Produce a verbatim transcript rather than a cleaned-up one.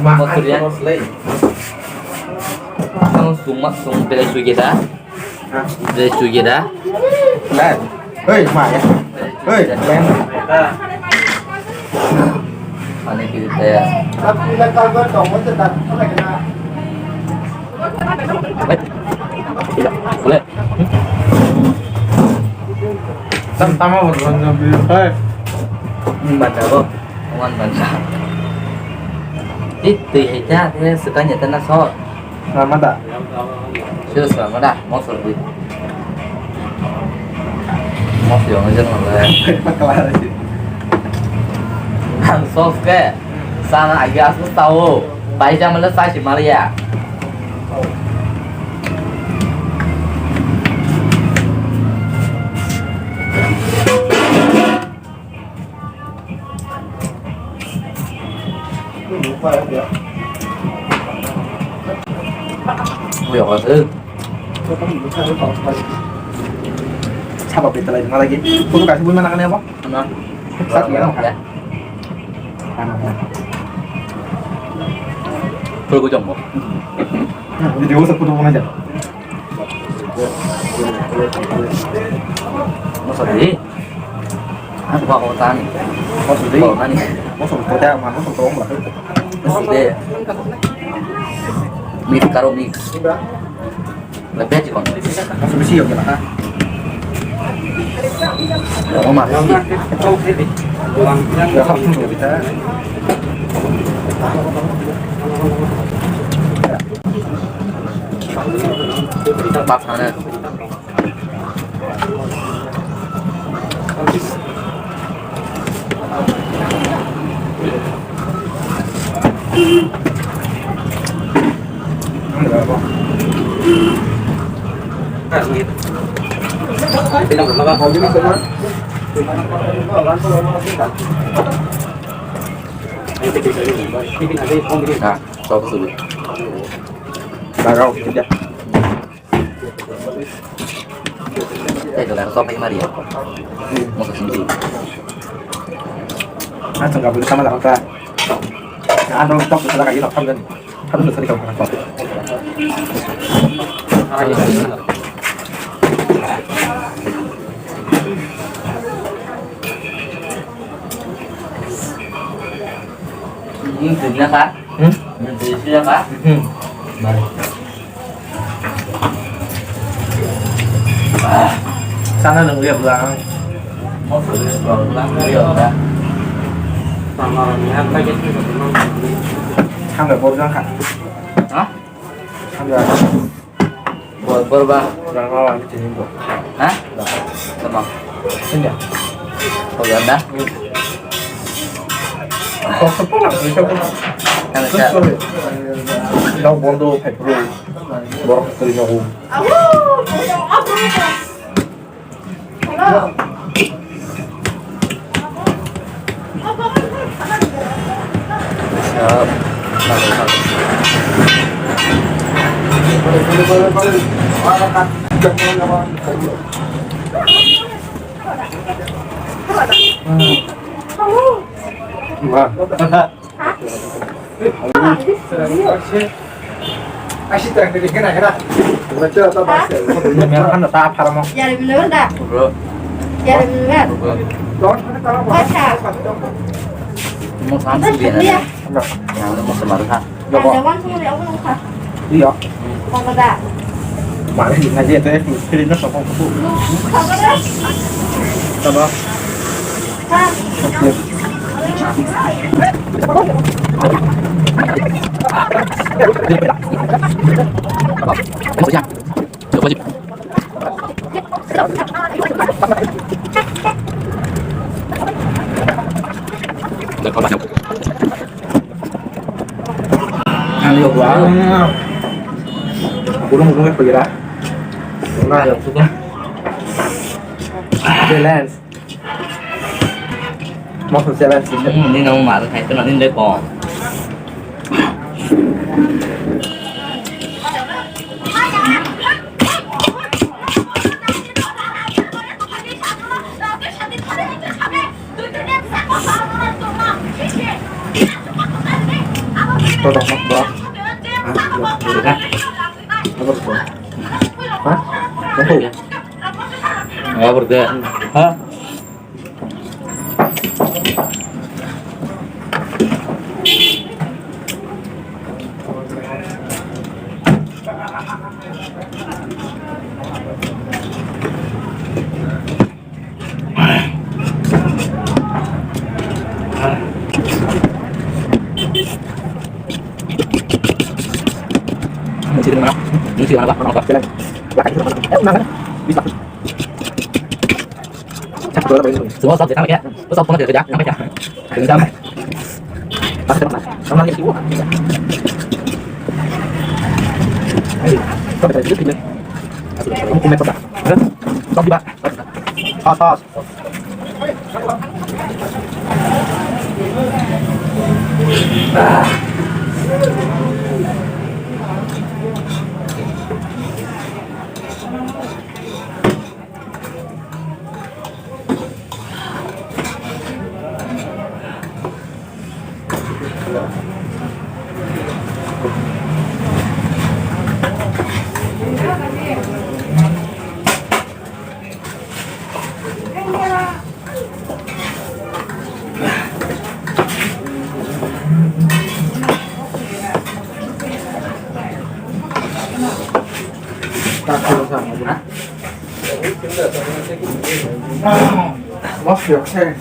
Mosor ya. Ang sungma sung belai sui geda. Belai sui geda. Lai. Hei, ma ya. Hei, lai. Ani kiri saya. Boleh. Tam tama bo. Hei. Ini baca bo. Wan bansa. Ih, tui hai cha, tui hai swkang ya tana so. Swrwngma da? Sio swrwngma da, mosor bwi. Mosor yang aja nang le. Ang sos ke, sana agi asuk tau. Pai jam le sa si maria. Sabo betalai na lagi. Kudu kasi bui mana kani apa? Mana? Sat ya. Pul ko jombo. Video sa kudu mana ja. Masa di? Aku bawa kota ni. Masa di? Bawa ni. Masa kota mana? Masa tolong lah. Masa di. Mix karo mix. Lebih aja kon. Masa bisi ya kena ha. Ya, Oma. Ya, hap tu kita. Bak sana. Ah, sok sulu. Lagao, kerja. Eh, kalau sok ini mari ya. Mau ke sini. Ah, tengah boleh sama lah, Kak. Ando tok salah kayu tok kan. Kan udah sering kau kan. Ini dunia, Kak. Hmm? Ini dunia, Kak. Hmm. Balik. Sana nang lihat lang. Hangga borjang kha. Hah? Hangga. Bor, bor ba. Rang lawan sini bo. Hah? Sama. Sini. Kau ganda? Kau sepuluh, bisa pun. Hangga. Kau bondo, petrol. Borok kwrwi nogo. Wah. Yang kan tak apa, Romo. Bro. Bro. Bro. Mau samsu dia, ya? Yang mau sama, ha? Iya. Mana di ngaji itu ya, pilih nasi apa? Sama. Ang yo, gua. Gulung, gulung, apa kira? Nah, yang suka. Balance. Mosok challenge sini. Hmm, ini nama malu, hai, kena ini deh, kong. Abor de. Ha? Semua sab dekha kya? Sab pona dekha kya? Wash your hands.